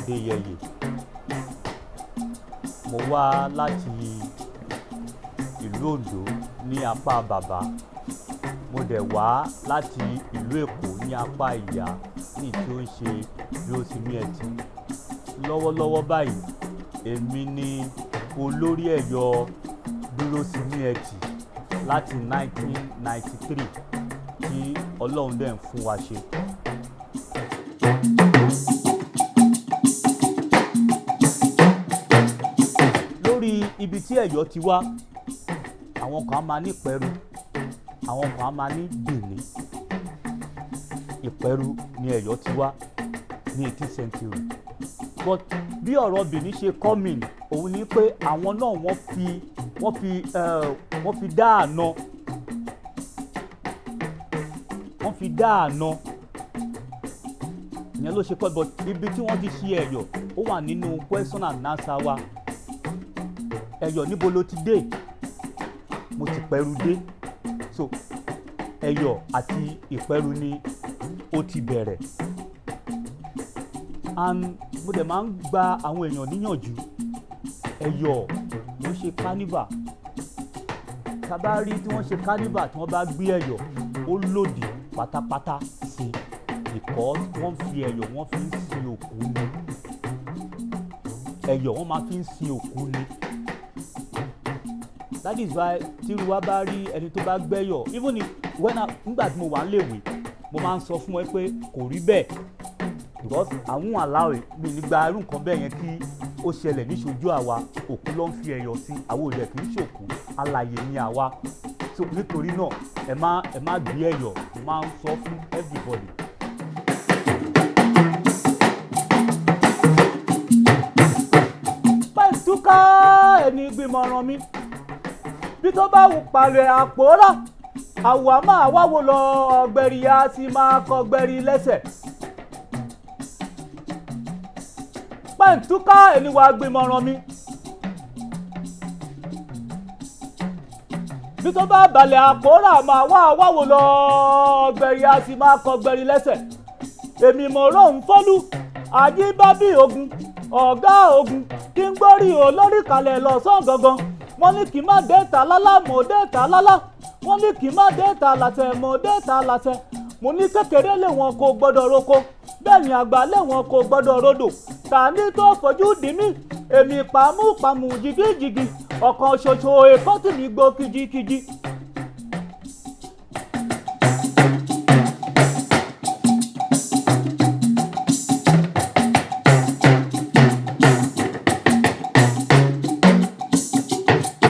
Adéyẹyè. Mo wá láti ìlú Oǹdó ní apá bàbá. Mo dẹ̀ wá láti ìlú Èkó ní apá ìyá, ní tí ó ń ṣe Dúróṣinmí Ẹtì. Lọ́wọ́lọ́wọ́ báyìí, èmi ni olórí ẹ̀yọ̀ Dúróṣinmí Ẹtì láti 1993 tí Ọlọ́run dẹ̀ ń fún wa ṣe. Lórí ibi tí Ẹ̀yọ̀ ti wá, àwọn kan á máa ní Ìpẹ́rù, àwọn kan á máa ní Bìní. Ìpẹ́rù ni Ẹ̀yọ̀ ti wá ní 18th century. But bí ọ̀rọ̀ Bìní ṣe come in, òun ni pé àwọn náà wọ́n fi dá àná, wọ́n fi dá àná. Ìyẹn ló ṣe kọ́, but ibi tí wọ́n ti ṣe Ẹ̀yọ̀, ó wà nínú question and answer wa. Ẹ̀yọ̀, níbo ló ti dé? Mo ti Ìpẹ́rù dé. So Ẹ̀yọ̀ àti Ìpẹ́rù ni ó ti bẹ̀rẹ̀. And mo dẹ̀ máa ń gba àwọn èèyàn níyànjú, Ẹ̀yọ̀ ló ṣe carnival. Tá bá rí tí wọ́n ṣe carnival, tí wọ́n bá gbé Ẹ̀yọ̀, ó lòdì pátápátá sí, because wọ́n fi Ẹ̀yọ̀, wọ́n fi ń sin òkú ni. Ẹ̀yọ̀, wọ́n máa fi ń sin òkú ni. That is why tíru wa bá rí ẹni tó bá gbẹ́yọ̀, even if when I, nígbà tí mo wà níléèwé, mo máa ń sọ fún ẹ pé kò rí bẹ́ẹ̀, because àwọn aláwẹ̀ mi nígbà irú nǹkan bẹ́ẹ̀ yẹn kí ó ṣẹlẹ̀ níṣojú àwa. Òkú ló ń fi Ẹ̀yọ̀ sí, àwọn òde kì í ṣòkú, alààyè ni àwa. So nítorí náà, ẹ má gbé Ẹ̀yọ̀. Mo máa ń sọ fún everybody. Pẹ̀ntúká ẹni gbìmọ̀ràn mi, bí tó bá wù palẹ̀ àpòrá, àwọ̀ á máa wáwo lọ, ọ̀gbẹ̀rì á sì máa kọgbẹ̀rì lẹ́sẹ̀. Pẹ̀ntúká ẹni wàá gbìmọ̀ràn mi, bí tó bá balẹ̀ àpòrá, máa wá wáwo lọ, ọ̀gbẹ̀rì á sì máa kọgbẹ̀rì lẹ́sẹ̀. Èmi mọ̀rọ̀ ń fọ́lú àjíbábí ogun, ọ̀gá ogun kí n gbórí olórí kalẹ̀ lọ́sàn gangan. Wọ́n ní kí n má dé ta lálá, mo dé ta lálá. Wọ́n ní kí n má dé ta làtẹ̀, mo dé ta làtẹ̀. Mo ní kékeré lé wọn kò gbọ́dọ̀ roko, bẹ́ẹ̀ ni àgbà lé wọn kò gbọ́dọ̀ rodò. Ta ní tó fojú dì mí? Èmi pàmùpàmù jìgìjìgì, ọ̀kan ṣoṣo èkó tì mí gbó kìjikìji.